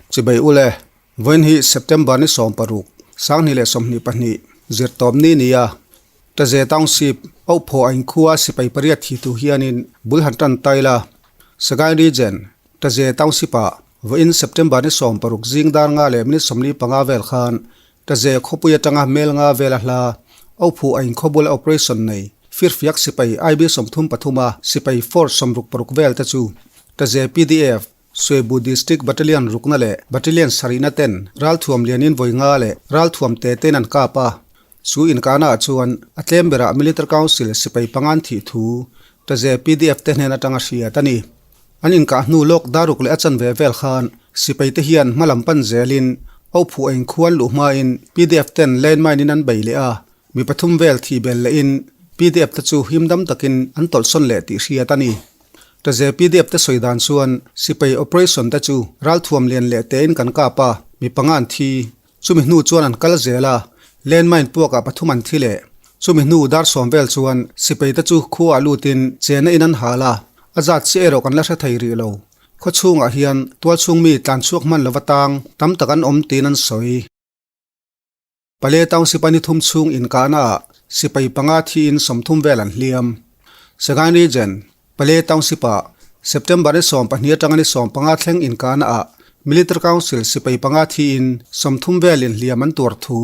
Chibai ule, vawiin hi September ni 16, 2022, zirtawpni nia Taze Township, Auhphaw a inkhua sipai pariat thi tu hianin bul han tan tai la. Sagaing Region, Taze Township-ah vawiin September ni 16 zing dar nga leh minute 45 vel khan Taze khawpui atanga hmel nga vela hla Auhphu a inkhaw bula operation nei firfiak sipai IB 33 a sipai force 66 vel te chu Taze PDF, Suebu District Battalion rukna leh Battalion sarihna ten ralthuam lianin vawi nga leh ralthuam te ten an kap a. Chu inkahnaah chuan a tlem berah Military Council sipai pangan thih thu Taze PDF te hnen atanga hriat a ni. An inkah hnu lawk daruk leh a chanve vel khan sipai te hian hma lam pan zelin Auhphuh a inkhuan luh hmain PDF ten landmine in an bei leh a, mi pathum vel thih bel lehin PDF te chu himdam takin an tawlhsawn leh tih hriat a ni. Taze PDF te sawi dan chuan sipai operation te chu ralthuam lian leh tein kan kap a, mi panga an thi. Chumi hnu chuan an kal zel a, landmine puakah pathum an thi leh. Chumi hnu dar sawm vel chuan sipai te chu khuaah lutin chena in an hal a, a zat chiah erawh kan la hre thei rih lo. Khaw chhungah hian tualchhung mi tlan chhuak hman lova tang tam tak an awm tiin an sawi. Pale Township a ni thum chhung inkahnaah sipai panga thiin 30 vel an hliam. Sagaing Region, Pale Township-ah September ni 12 atanga ni 15 thleng inkahnaah Military Council sipai panga thiin 30 velin hliam an tuar thu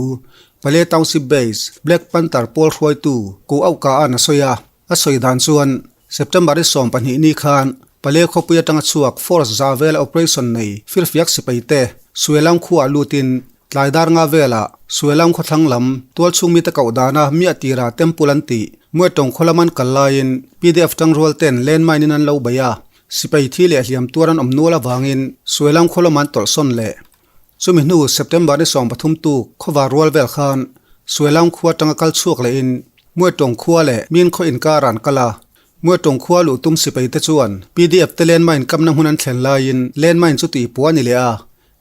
Pale Township Base Black Panther pawl hruaitu Ku Auhka-a'n a sawi a. A sawi dan chuan September ni 12 ni khan Pale khawpui atanga chhuak Force za vela operation nei firfiak sipai te Suelam khuaah lutin tlai dar nga velah Suelam khawthlang lam tualchhung mite koh dana miah tira temple an tih Muetawng khaw lam an kal laiin PDF tangrual ten landmine in an lo bei a, sipai thi leh hliam tuar an awm nual avangin Suelam khaw lam an tawlhsawn leh. Chumi hnu September ni 13 tuk khawvar rual vel khan Suelam khua atanga kal chhuak lehin Muetawng khua leh Min khaw inkar an kal a. Muetawng khua luh tum sipai te chuan PDF te landmine kamna hmun an thlen laiin landmine chu tih puah a ni leh a,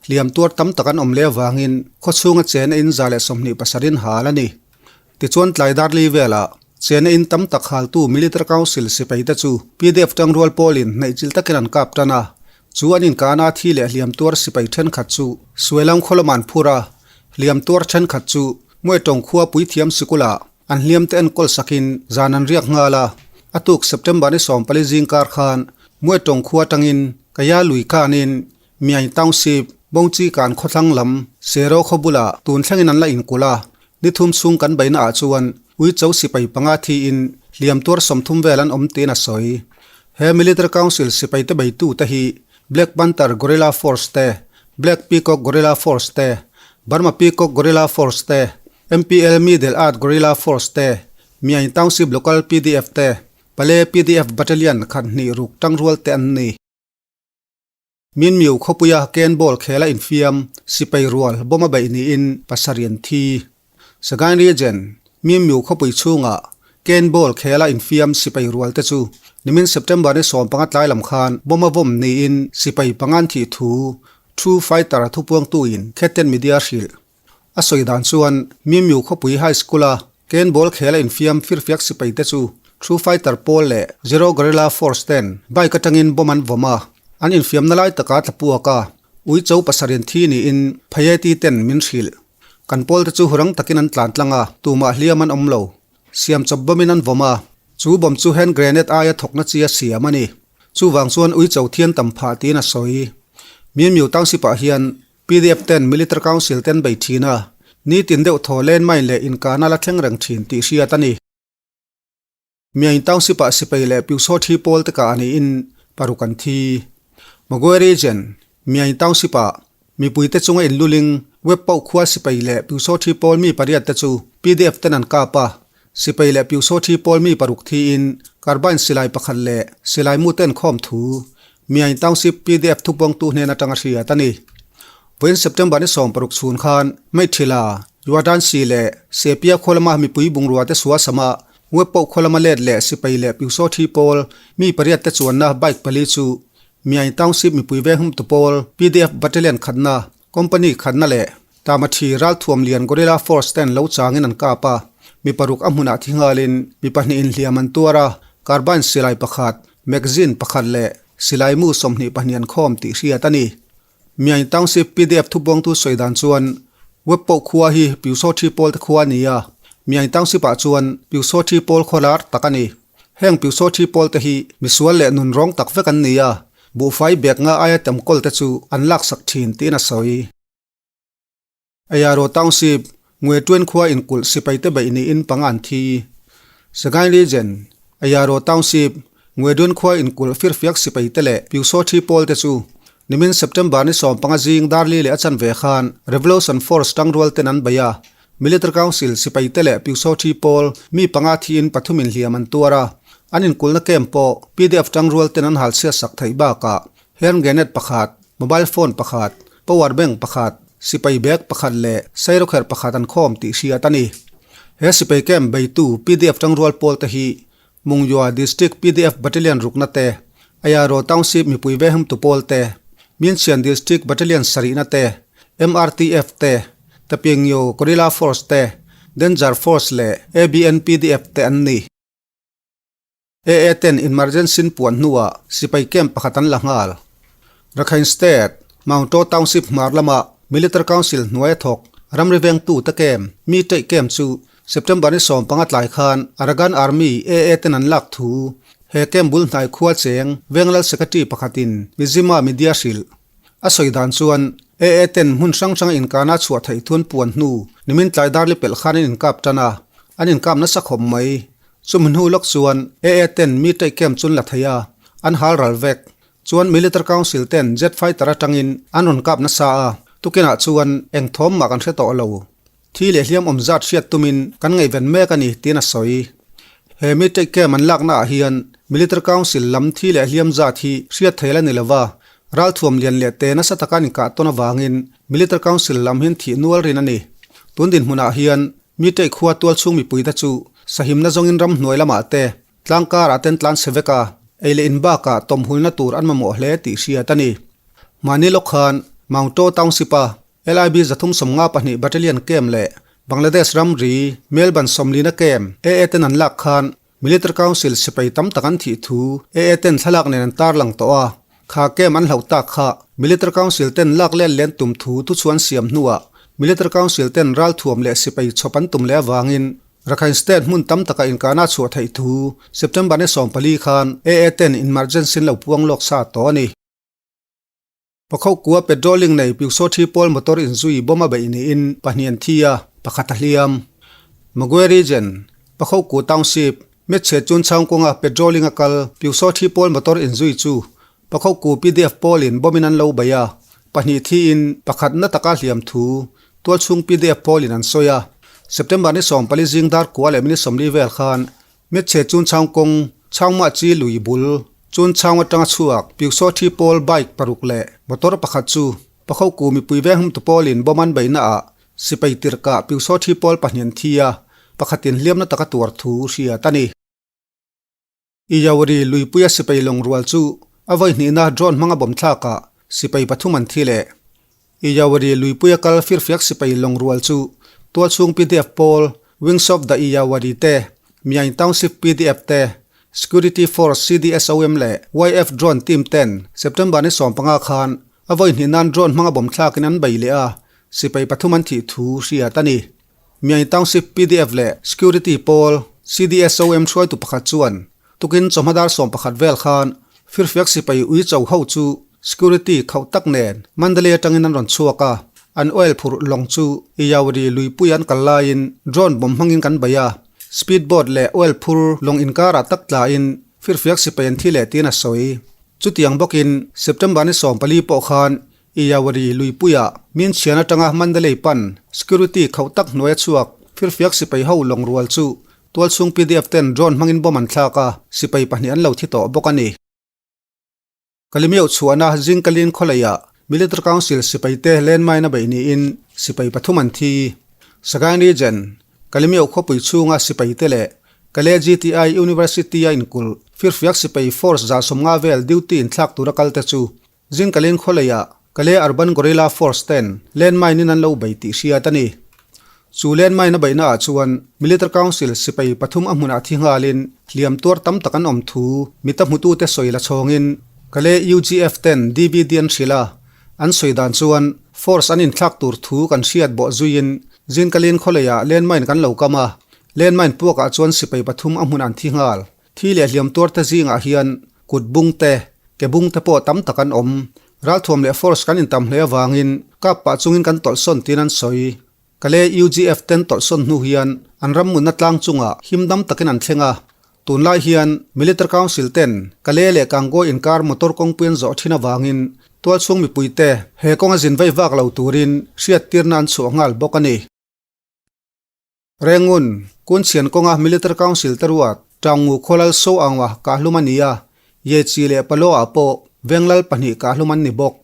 hliam tuar tam tak an awm leh avangin khaw chhunga chena in 127 in hal a ni. Tichuan tlai dar li velah chena in tam tak haltu Military Council sipai te chu PDF tangrual pawlin hnaihchilh takin an kap tan a, chu an inkahna thi leh hliam tuar sipai thenkhat chu Suelam khaw lamah an phur a, hliam tuar thenkhat chu Muetawng khua puithiam sikulah an hliam te enkawl sakin zan an riak nghal a, a tuk September ni 14 zingkar khan Muetawng khua tangin Kaya lui kanin Myaing Township, Bongchi kan khawthlang lam, Sero khaw bulah tun thlengin an la inkulh a, ni thum chhung kan beihna ah chuan Uicho sipai panga thiin hliam tuar 30 vel an awm tiin a sawi. He Military Council sipai te beitu te hi Black Panther Guerrilla Force te, Black Peacock Guerrilla Force te, Burma Peacock Guerrilla Force te, MPL Middle Earth Guerrilla Force te, Myaing Township Local PDF te, Pale PDF Battalion khat hnih ruk tangrual te an ni. Minmiu khawpuia ken ball khela infiam sipai rual bawm a beih niin pasarih an thi. Sagaing Region, Minmiu khawpui chhungah ken ball khela infiam sipai rual te chu nimin September ni 15 tlai lam khan bawm a vawm niin sipai panga an thih thu True Fighter thupuangtuin Khetten Media hrilh. A sawi dan chuan Minmiu khawpui High School-a ken ball khela infiam firfiak sipai te chu True Fighter pawl leh Zero Guerrilla Force ten bike atangin bomb an vawm a, an infiamna lai taka tla puak a, ui cho pasarih an thi niin Phayeti ten min hrilh. Kan pawl te chu hurang takin an tlan tlang a, tumah hliam an awm lo. Siam chawp bomb in an vawm a, chu bomb chu hand grenade aia thawkna chi a siam a ni. Chuvang chuan ui cho thian tam phah tiin a sawi. Minmiu Township ah hian PDF ten Military Council ten bei thin a, nitin deuh thaw landmine leh inkahna la thleng reng thin tih hriat a ni. Myaing Township ah sipai leh Pyusawt hi pawl te kah niin paruk an thi. Magwe Region, Myaing Township ah mipui te chunga inluling web pauh khua sipai leh Pyusawt hi pawl mi pariat te chu PDF ten an kap a, sipai leh Pyusawt hi pawl mi paruk thiin carbine silai pakhat leh silai mu ten khawm thu Myaing Township PDF thupawngtu hnen atanga hriat a ni. Vawiin September ni 16 chhun khan Maithila, Yuadansi leh Sepia khaw lama mipui bungrua te suasama web pawh khaw lama let leh sipai leh Pyusawt hi pawl mi pariat te chuanna bike pali chu Myaing Township mipui venghum tu pawl PDF Battalion khatna, Company khatna leh Tamathi ralthuam lian Guerrilla Force ten lo changin an kap a, mi paruk a hmunah thi nghalin mi pahnih inhliam an tuar a, carbine silai pakhat, magazine pakhat leh silai mu 22 an khawm tih hriat a ni. Myaing Township pdf thubuangtu sawi dan chuan Web pawh khua hi Pyusawthi pawl te khua a ni a, Myaing Township ah chuan Pyusawthi pawl khaw lar tak a ni. Heng Pyusawthi pawl te hi misual leh nun rawng tak vek an ni a, buhfai bag nga aia tam kawl te chu an laksak thin tiin a sawi. Ayaro Township, Ngwe Tuen khua inkulh sipai te beih niin panga an thi. Sagaing Region, Ayaro Township, Ngwe Tuen khua inkulh firfiak sipai te leh Pyusawthi pawl te chu nimin September ni 15 zing Darli leh a chanve khan Revolution Force tangrual ten an bei a, Military Council sipai te leh Pyusawthi pawl mi panga thiin pathumin hliam an tuar a, an inkulhna camp pawh pdf tangrual ten an halchhiat sak theih bakah Hand grenade pakhat, mobile phone pakhat, power bank pakhat, sipai bag pakhat leh sairawkherh pakhat an khawm tih hriat a ni. He sipai camp beitu pdf tangrual pawl te hi Mungyua District pdf Battalion rukna te, Ayaro Township mipui vehumtu pawl te, Myinchian District Battalion sarihna te, MRTF te, Tapyengyo Guerrilla Force te, Danger Force leh ABN pdf te an ni. AA ten emergency puan hnuah sipai camp pakhat an la nghal. Rakhine State, Mount Aw Township hmar lama Military Council hnuaia thawk ramri vengtu te camp, mi ṭeih camp chu September ni 15 tlai khan Arakan Army AA ten an lak thu he camp bul hnai khua cheng Venglal Secretary pakhatin Mizzima media hrilh. A sawi dan chuan AA ten hmun hrang hranga inkana chhuah theih thuan puan hnu nimin tlai darli pelh khan an inkap tan a, an inkap nasa khawp mai. Chumi hnu lawk chuan AA ten mi ṭeih camp chun la thei a, an hal ral vek. Chuan Military Council ten jet fighter aṭangin an rawn kap nasa a, tukinah chuan eng thawm mah kan hre tawh lo. Thi leh hliam awm zat hriat tumin kan ngaihven mek a ni tiin a sawi. He mi ṭeih camp an lakna ah hian Military Council lam thi leh hliam zat hi hriat theil a ni lova, ralthuam lian leh te nasa taka an inkah tawn avangin Military Council lam hian thih nual rin a ni. Tun dinhmunah hian Mi ṭeih khua tual chhung mipuite chu sahimna zawngin ramhnuai lamah te, tlangkarah ten tlan chhe vek a, ei leh in bakah tawmhulna tur an mamawh hle tih hriat a ni. Mahni lawk khan Mount To Township-a LIB 352 Battalion Camp leh Bangladesh ramri Melban sawmlina Camp AA ten an lak khan Military Council sipai tam tak an thih thu AA ten thlalak nen an tarlang tawh a, kha camp an hlauh tak kha Military Council ten lak let len tum thu thuchhuan siam hnuah Military Council ten ralthuam leh sipai chhawp an tum leh avangin Rakhine State hmun tam taka inkahna a chhuah theih thu September ni 14 khan AA ten emergency an lo puang lawk sa tawh a ni. Pakhaukua patrolling nei Pyusawthi pawl motor inzui bomb a beih niin pahnih an thi a, pakhat a hliam. Magwe Region, Pakhauku Township, Metchhe chun chhangkawnga patrolling a kal Pyusawthi pawl motor inzui chu Pakhauku pdf pawlin bomb in an lo bei a, pahnih thiin pakhat na taka hliam thu tualchhung pdf pawlin an sawi a. September ni 14 zing dar kua leh minute 40 vel khan Metchhe chun chhangkawng chhangmah chi lui bul chun chhang atanga chhuak Pyusawthi pawl bike paruk leh motor pakhat chu Pakhoku mipui venghum tu pawlin bomb an beihna ah sipai tirhkah Pyusawthi pawl pahnih an thi a, pakhatin hliamna taka tuar thu hriat a ni. Iyawari luipuia sipai lawng rual chu a vawi hnihna drone hmanga bomb thlakah sipai pathum an thi leh. Iyawari luipuia kal firfiak sipai lawng rual chu tualchhung pdf pawl Wings of the Iyawari te, Myaing Township pdf te, Security Force CDSOM leh YF Drone team ten September ni 15 khan a vawi hnih nan drone hmanga bomb thlakin an bei leh a, sipai pathum an thih thu hriat a ni. Myaing Township pdf leh Security pawl CDSOM hruaitu pakhat chuan tukin chawhma dar 11 vel khan firfiak sipai ui cho ho chu Security khauh tak nen Mandalay atangin an rawn chhuak a, an oil phurh lawng chu Iyawari luipui an kal laiin drone bomb hmangin kan bei a, speed boat leh oil phur lawng inkarah tak tlain firfiak sipai an thi leh tiin a sawi. Chutiang bawkin September ni 14 pawh khan Iyawari luipuiah min chhian atanga Mandalay pan security khauh tak hnuaia chhuak firfiak sipai ho lawng rual chu tualchhung pdf ten drone hmangin bomb an thlak a, sipai pahnih an lo thi tawh bawk a ni. Kalimeuh chhuahna Zingkalin khawleiah Military Council sipaite landmine a beih niin sipai pathum an thi. Sagaing Region, Kalimeuh khawpui chhunga sipaite leh Kale GTI University a inkulh firfiak sipai force 150 vel duty inthlak tura kalte chu Zingkalin khawleiah Kale Urban Guerrilla Force ten landmine in an lo bei tih hriat a ni. Chu landmine a beihna ah chuan Military Council sipai pathum a hmunah thi nghalin hliam tuar tam tak an awm thu mita hmutute sawi la chhawngin Kale UGF ten DVD an hrilh a. An sawi dan chuan force an inthlak tur thu kan hriat bawh zuiin Zinkalin khawleiah landmine kan lo kam a, landmine puakah chuan sipai pathum a hmun an thi nghal. Thi leh hliam tuarte zingah hian kut bung te, ke bung te pawh tam tak an awm. Ralthuam leh force kan intam hle avangin kap pah chungin kan tawlhsawn tiin an sawi. Kale UGF ten tawlhsawn hnu hian an rammunna tlang chungah himdam takin an thleng a. Tunlai hian Military Council ten Kale leh Kangaw inkar motor kawngpui an zawh thin avangin tualchhung mipuite he kawnga zin vei vak lo turin hriattirna an chhuah nghal bawk a ni. Rengun, Kunchhian kawnga Military Council te ruat Taungu Khawlal So Aungah kahhlum a ni a, Yechi leh Paloa pawh Venglal pahnih kahhlum an ni bawk.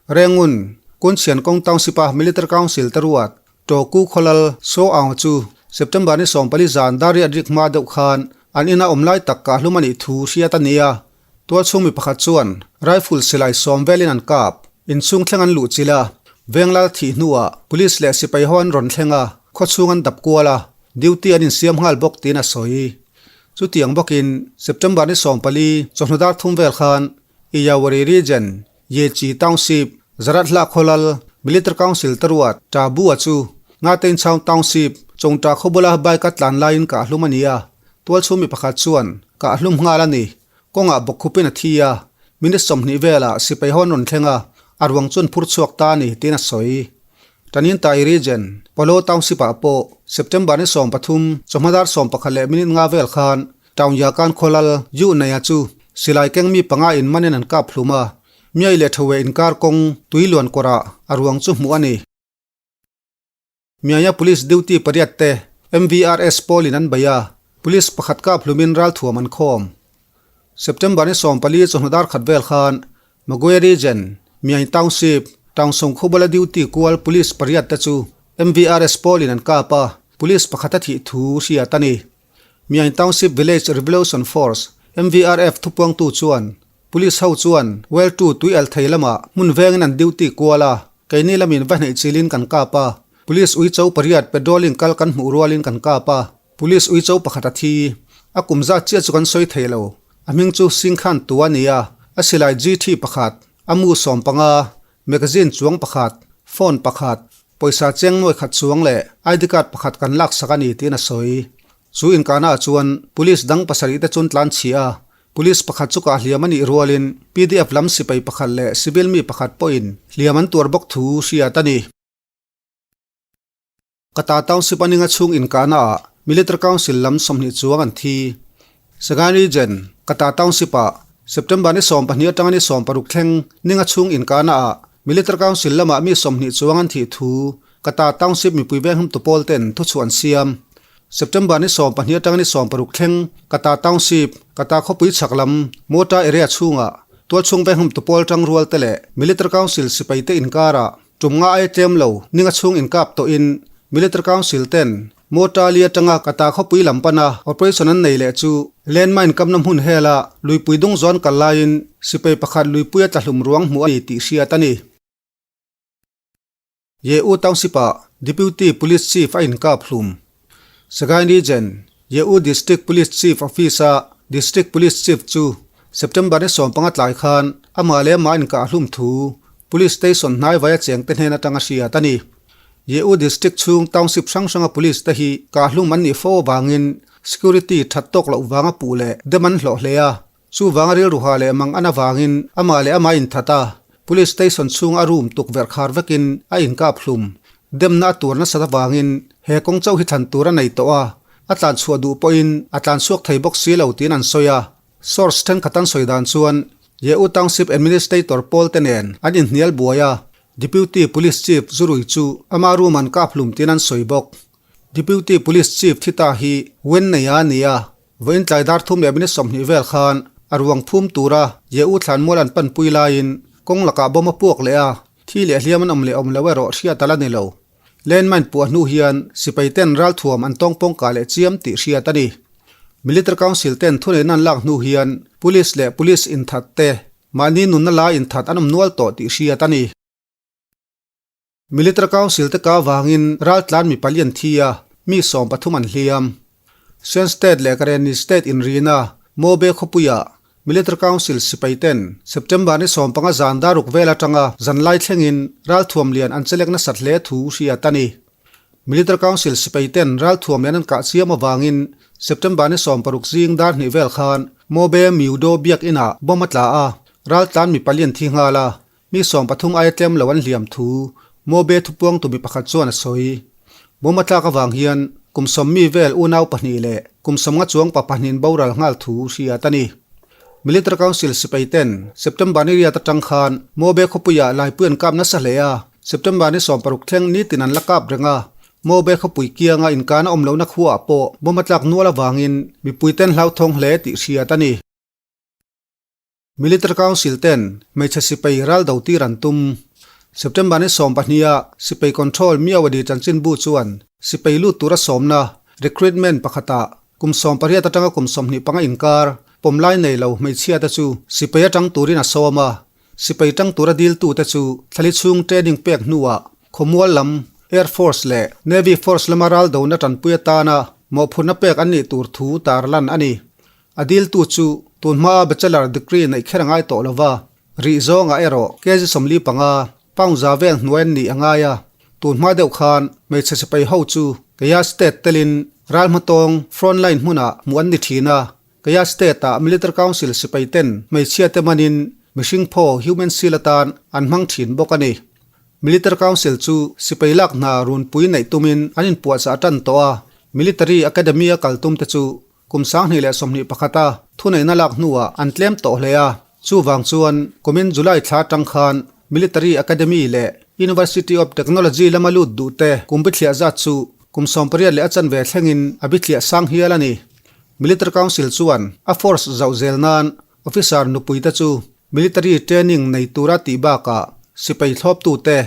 Rengun, Kunchhian kawng Township-a Military Council te ruat Toku Khawlal So Aung chu September ni 14 zan Dariat rik hma deuh khan an ina awm lai tak kahhlum a nih thu hriat a ni a, Tualchhung mi pakhat chuan rifle silai sawm velin an kap. Inchhung thleng an luh chilh a, Venglal thih hnuah police leh sipai ho an rawn thleng a, khawchhung an dap kual a, duty an insiam nghal bawk tiin a sawi. Chutiang bawkin September ni 14 chawhnu dar thum vel khan Iyawari Region, Yechi Township, Zaratla Khawlal, Military Council te ruat Tabua chu Ngatein-Chhaung Township, Chawngta khawbula bike a tlan laiin kah hlum a ni a, tualchhung mi pakhat chuan kah hlum nghal a ni. Kawngah bawkkhupin a thi a, minute 20 velah sipai ho an rawn thleng a, a ruang chu an phur chhuak ta a ni tiin a sawi. Tanintai Region, Palo Township-ah pawh September ni 13 chawhma dar 11 leh minute nga vel khan Town Yakan Khawlal Yu Neia chu silai keng mi panga in manin an kap hlum a, Miai leh Thowe inkar kawng tui luan kawrah a ruang chu hmuh a ni. Miaia Police duty pariat te MVRS pawlin an bei a, Police pakhat kap hlumin ralthuam an khawm. September ni 14 chawhnu dar khat vel khan Magwe Region, Miai Township, Taungsong khawbula duty kual Police pariat te chu MVRS pawlin an kap a, Police pakhat a thih thu hriat a ni. Miai Township Village Revolution Force, MVRF, thupuangtu chuan Police ho chuan Well tu tui al thei lamah hmun vengin an duty kual a, keini lamin va hneih chilin kan kap a, Police uicho pariat patrolling kal kan hmuh rualin kan kap a, Police uicho pakhat a thi. A kum zat chiah chu kan sawi thei lo. A hming chu Singkhan tu a ni a, a silai GT pakhat, a mu 15, magazine chuang pakhat, phone pakhat, pawisa cheng nuai khat chuang leh ID card pakhat kan laksak a ni tiin a sawi. Chu inkahnaah chuan Police dang pasarih te chuan tlan chhia a, Police pakhat chu kah hliam a nih rualin PDF lam sipai pakhat leh civil mi pakhat pawhin hliam an tuar bawk thu hriat a ni. Kata Township a ninga chhung inkahnaah Military Council lam 20 chuang an thi. Sagaing Region, Kata Township-ah September ni 12 atanga ni 16 thleng ninga chhung inkahnaah Military Council lamah mi 20 chuang an thih thu Kata Township mipui venghumtu pawl ten thuchhuah an siam. September ni 12 atanga ni 16 thleng Kata Township, Kata khawpui chhak lam Mota area chhungah tualchhung venghumtu pawl tangrual te leh Military Council sipai te inkarah tum nga ai tlem lo ninga chhung inkap tawhin Military Council ten Mota li atanga Kata khawpui lam pana operation an nei leh chu landmine kamna hmun hela luipui dung zawn kal laiin sipai pakhat luipui a tlahlum ruang hmuh a ni tih hriat a ni. Ye-U Township-ah Deputy Police Chief a inkap hlum. Sagaing Region, Ye-U District Police Chief Office-a District Police Chief chu September ni 15 tlai khan amah leh amah a inkah hlum thu Police Station hnai vai a cheng te hnen atanga hriat a ni. Ye-U District chhung Township hrang hranga Police te hi kah hlum an nih fo avangin Security that tawk loh vanga puh leh dem an hlawh hle a. Chuvanga rilruha leh mang an avangin amah leh amah inthat a, Police Station chhunga a room tukverh khar vekin a inkap hlum. Demna a tur nasat avangin he kawng chauh hi thlan tur a nei tawh a, a tlan chhuah duh pawhin a tlan chhuak thei bawk si lo tiin an sawi a. Source thenkhat an sawi dan chuan Ye-U Township Administrator pawl te nen an inhnial buai a, Deputy Police Chief Zurui chu ama room an kap hlum tiin an sawi bawk. Deputy Police Chief thi ta hi Wen Neia a ni a, Vawiin tlai dar thum leh minute 20 vel khan a ruang phum tura Ye-U thlan mual an panpui laiin kawng lakah bomb a puak leh a, thi leh hliam an awm leh awm lo erawh hriat a la ni lo. Landmine puah hnu hian sipai ten ralthuam an tawng pawng kah leh chiam tih hriat a ni. Military Council ten thuneihna an lak hnu hian Police leh Police inthat te mahni nunna la inthat an awm nual tawh tih hriat a ni. Military Council te ka avangin raltlan mi pali an thi a, mi 13 an hliam. Shan State leh Karenni State inrina Mobe khawpuiah Military Council sipai ten September ni 15 zan daruk vel atanga zanlai thlengin ralthuam lian an chelek nasat hle thu hriat a ni. Military Council sipai ten ralthuam lian an kah chiam avangin September ni 60 zing dar hnih vel khan Mobe Myodo biak inah bomb a tla a, raltlan mi pali an thi nghal a, mi 13 aia tlem lo an hliam thu Mobe thupuangtu mi pakhat chuan a sawi. Bomb a tlak avang hian kum 10 mi vel unau pahnih leh kum 50 chuang pa pahnihin boral nghal thu hriat a ni. Military Council sipai ten September ni riat atang khan Mobe khawpuiah laipui an kap nasa hle a, September ni 60 thleng nitin an la kap reng a, Mobe khawpui kianga inkana awm lohna khuaah pawh bomb a tlak nual avangin mipui ten hlauthawng hle tih hriat a ni. Military Council ten hmeichhe sipai ral do tir an tum. September ni 12 ah sipai control Myawaddy chanchinbu chuan sipai lut tura sawmna, recruitment, pakhatah kum 18 atanga kum 25 inkar pawmlai nei lo hmeichhia te chu sipai atang turin a sawm a. Sipai tang tura diltute chu thlali chhung training pek hnuah khawmual lam, Air Force leh Navy Force lama ral dona tanpui atana mawhphurhna pek an nih tur thu tarlan a ni. A diltu chu tun hmaa bachelor degree neih kher a ngai tawh lova, rih zawngah erawh kg 45, pound za vel hnuai an nih a ngai a. Tun hma deuh khan hmeichhe sipai ho chu Kayah State telin ral hmatawng front line hmunah hmuh an ni thin a. Kayah State-ah Military Council sipai ten hmeichhia te manin mihring phaw human shield atan an hmang thin bawk a ni. Military Council chu sipai lak hna runpui neih tumin an inpuahchah tan tawh a, Military Academy a kal tum te chu Kum 2021 a thuneihna lak hnuah an tlem tawh hle a, chuvang chuan kumin July thla atang khan Military Academy leh University of Technology lama lut duh te kum bithliah zat chu kum 18 leh a chanve thlengin a bithliah sang hial a ni. Military Council chuan a force zauh zel nan officer nupui te chu military training nei tura tih bakah sipai thlawptu te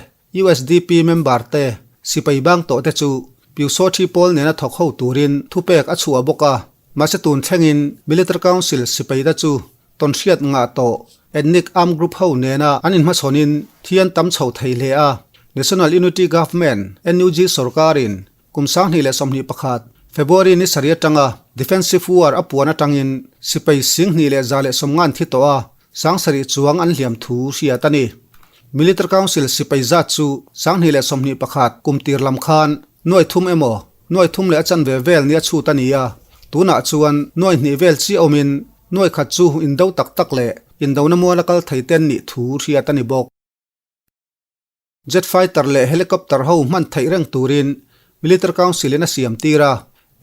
USDP member te sipai bang tawh te chu Pyusawthi pawl nena thawk ho turin thupek a chhuah bawk a, mahse tun thlengin Military Council sipai te chu tawnhriat ngah tawh ethnic armed group ho nena an inhmachhawnin thi an tam chho thei hle a. National Unity Government, NUG, sorkarin kum 2021 February ni sarih atanga defensive war a puan atangin sipai 2190 an thi tawh a, 7000 chuang an hliam thu hriat a ni. Military Council sipai zat chu 2021 kum tir lam khan nuai thum emaw nuai thum leh a chanve vel ni a chhut a ni a, tunah chuan nuai hnih vel chiah awmin nuai khat chu indo tak tak leh indona muala kal thei te an nih thu hriat a ni bawk. Jet fighter leh helicopter ho hman theih reng turin Military Council in a siam tir a,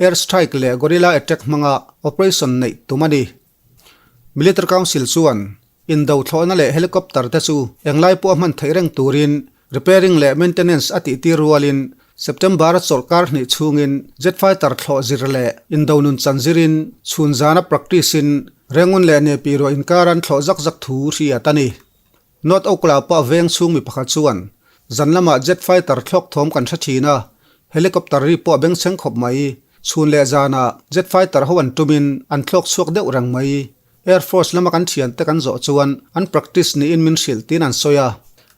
air strike leh guerrilla attack hmanga operation neih tum a ni. Military Council chuan indo thlawhna leh helicopter te chu englai pawh a hman theih reng turin repairing leh maintenance a tih tir rualin September a chawlhkar hnih chhungin jet fighter thlawh zir leh indo nun chan zirin chhun zana practice in Rangoon leh Nepi ruah inkar an thlawh zak zak thu hriat a ni. North Oakla pawh veng chhung mi pakhat chuan, Zan lamah jet fighter thlawk thawm kan hre thin a, helicopter ri pawh a bengchheng khawp mai. Chhun leh zanah jet fighter ho an tumin an thlawk chhuak deuh reng mai. Air Force lama kan thiante kan zawh chuan an practice niin min hrilh tiin an sawi a.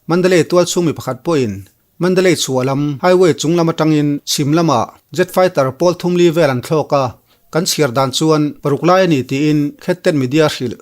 Mandalay tual chhung mi pakhat pawhin Mandalay chhuah lam highway chung lam atangin chhim lamah jet fighter pawl thum li vel an thlawk a, kan chhiar dan chuan paruk lai a ni tiin Khetten media hrilh.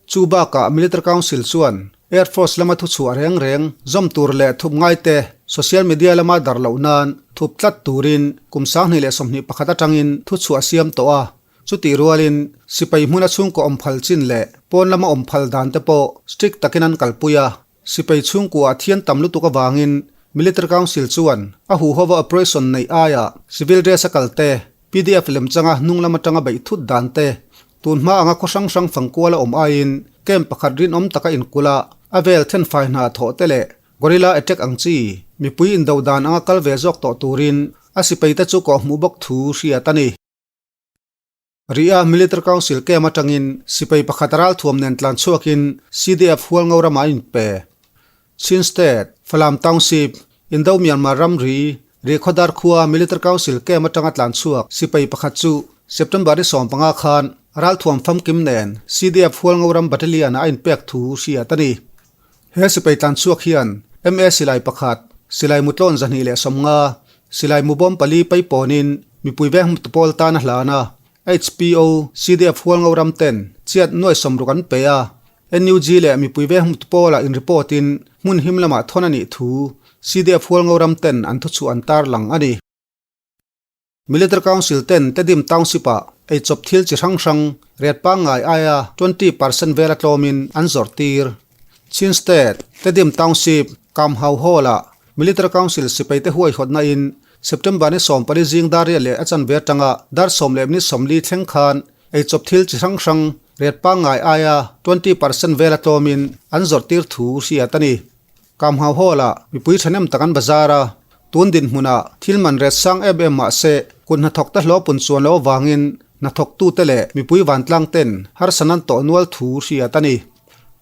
Chu bakah Military Council chuan Air Force lama thuchhuah reng reng zawm tur leh thup ngaite social media lama dar loh nan thup tlat turin kum 2021 atangin thuchhuah siam tawh a. Chutih rualin sipai hmuna chhungkaw awm phal chin leh pawn lama awm phal dan te pawh strict takin an kalpui a. Sipai chhungkua a thian tam lutuk avangin Military Council chuan a huhova operation neih aia civil dress a kal te, pdf lemchanga hnung lam atanga beih thut dan te, tun hma anga khaw hrang hrang fangkuala awm aiin camp pakhat rinawm taka inkula a vel thenfai hna thawh te leh guerrilla attack ang chi mipui indo dan anga kal ve zawk tawh turin a sipaite chu kawhhmuh bawk thu hriat a ni. Ria Military Council camp atangin sipai pakhat ralthuam nen tlan chhuakin CDF Hualngo ramah a inpe. Chin State, Falam Township, Indo Myanmar ramri, Rihkhawdar khua Military Council camp atanga tlan chhuak sipai pakhat chu September ni 15 khan ralthuam famkim nen CDF Hualngo ram Battalion ah a inpek thu hriat a ni. He sipai tlan chhuak hian MA silai pakhat, silai mutlawn 250, silai mubawm pali paipawnin mipui veng hmutu pawl tan a hlan a. HPO, CDF Hualngo ram ten chiat nuai 60 an pe a, NUG leh mipui ve hmut pawlah in report in hmun him lamah thawn a nih thu CDF Hualngo ram ten an thuchhuah an tarlang a ni. Military Council ten Tedim Township ah eichawp thil chi hrang hrang ret pangngai aia 20% vel a tlawmin an zawrh tir. Chin State, Tedim Township, Kamhau Hall ah Military Council sipaite huaihawtna in September ni 14 zing dar riat leh a chanve atanga dar 10 leh minute 40 thleng khan eichawp thil chi hrang hrang ret pangngai aia 20% vel a tlawmin an zawrh tir thu hriat a ni. Kamhau Hall ah mipui thahnem tak an bazar a, tun dinhmunah thil man ret sang em em mah se kut hnathawk te hlawpun chuan lo avangin hnathawktute leh mipui vantlang ten harsan an tawh nual thu hriat a ni.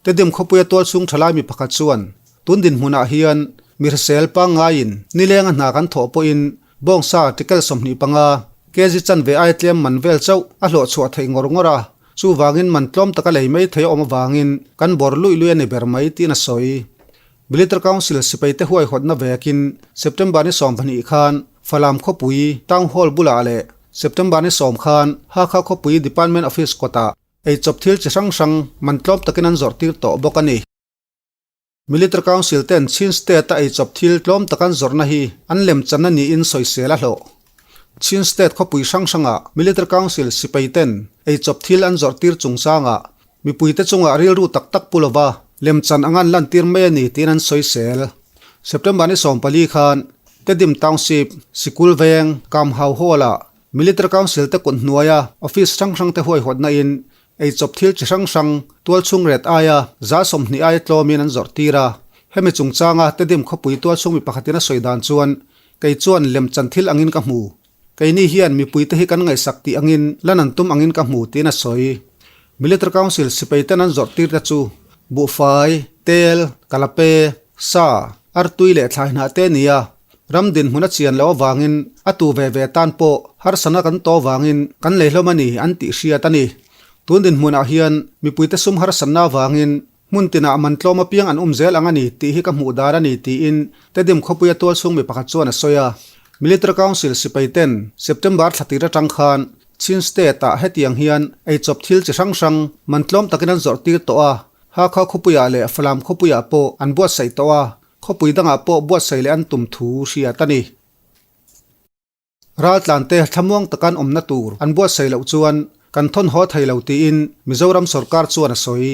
Tedim khawpuia tualchhung thalai mi pakhat chuan tun dinhmunah hian mi hrisel pangngaiin nilenga hna kan thawh pawhin bawngsa tikel 25 kg chanve ai tlem man vel chauh a hlawh chhuah theih ngawr ngawr a, Chuvangin man tlawm taka lei mai thei a awm avangin kan bawr luih luih a ni ber mai tiin a sawi. Military Council sipaite huaihawtna vekin September ni 12 khan Falam khawpui Town Hall bulah leh September ni 10 khan Hakha khawpui Department Office kawtah eichawp thil chi hrang hrang man tlawm takin an zawrh tir tawh bawk a ni. Military Council ten Chin State a eichawp thil tlawm tak an zawrhna hi an lemchanna niin sawisel a hlawh. Chin State khawpui hrang hrangah Military Council sipai ten eichawp thil an zawrh tir chungchangah mipuite chungah rilru tak tak pu lova lemchan anga an lantir mai a ni tiin an sawisel. September ni 14 khan Tedim Township, Sikul Veng, Kamhau Hall-ah Military Council te kut hnuaia office hrang hrang te huaihawtna in Eichawp thil chi hrang hrang tualchhung ret aia 20% aia tlawmin an zawrh tir a. Hemi chungchanga Tedim khawpui tualchhung mi pakhatin a sawi dan chuan, Kei chuan lemchan thil angin ka hmu. Keini hian mipuite hi kan ngaihsak tih angin lan an tum angin ka hmu, tiin a sawi. Military Council sipaiten an zawrh tir te chu buhfai, tel, kalape, sa, artui leh thlai hnah te a ni a. Ram dinhmun a chian loh avangin a tu ve ve tan pawh harsana kan tawh avangin kan lei hlawm a ni an tih hriat a ni. Tun dinhmunah hian mipuite sum harsanna avangin hmun tinah man tlawm apiang an um zel ang a ni tih hi ka hmuh dar a ni tiin Tedim khawpuia tualchhung mi pakhat chuan a sawi a. Military Council sipai ten September thla tir atang khan Chin State ah hetiang hian eichawp thil chi hrang hrang man tlawm takin an zawrh tir tawh a, Hakha khawpuiah leh Falam khawpuiah pawh an buatsaih tawh a. Khawpui dangah pawh buatsaih leh an tum thu hriat a ni. Raltlante thlamuang taka an awmna tur an buatsaih loh chuan kan thawn haw thei lo tiin Mizoram sorkar chuan a sawi.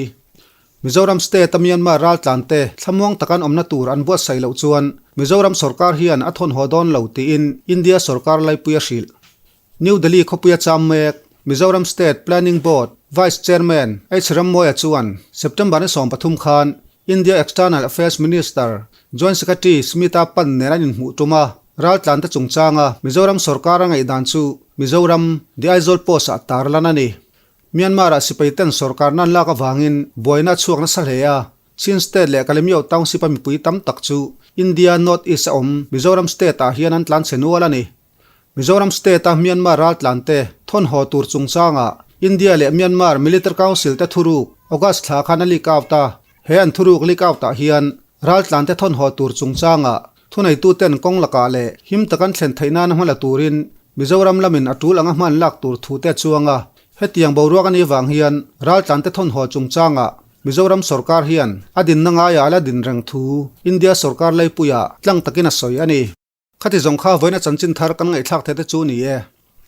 Mizoram state-a Myanmar raltlante thlamuang taka an awmna tur an buatsaih loh chuan Mizoram sorkar hian a thawn haw dawn lo tiin India sorkar laipui a hrilh. New Delhi khawpuia cham mek Mizoram State Planning Board Vice Chairman H Rammawia chuan September ni 13 khan India External Affairs Minister Joint Secretary Smita Pant nen an inhmuh tum a, raltlante chungchanga Mizoram sorkar a ngaihdan chu Mizoram The Aizawl Post ah tarlan a ni. Myanmar-ah sipai ten sorkar nan lak avangin buaina a chhuak nasa hle a, Chin State leh Kalemyo Township-a mipui tam tak chu India North East a awm Mizoram State-ah hian an tlanchhe nual a ni. Mizoram State-a Myanmar raltlante thawn haw tur chungchangah India leh Myanmar Military Council te thuruk August thla khan a leak out a. He an thuruk leak out ah hian raltlante thawn haw tur chungchangah thuneituten kawng lakah leh him tak an thlen theih nana hmala turin Mizoram lamin a tul anga hman lak tur thu te a chuang a. Hetiang boruak a nih vang hian raltlante thawn haw chungchangah Mizoram sorkar hian a dinna ngaiah a la din reng thu India sorkar laipuiah tlang takin a sawi a ni. Khati zawng kha vawiina chanchin thar kan ngaihthlak theih te chu ni e.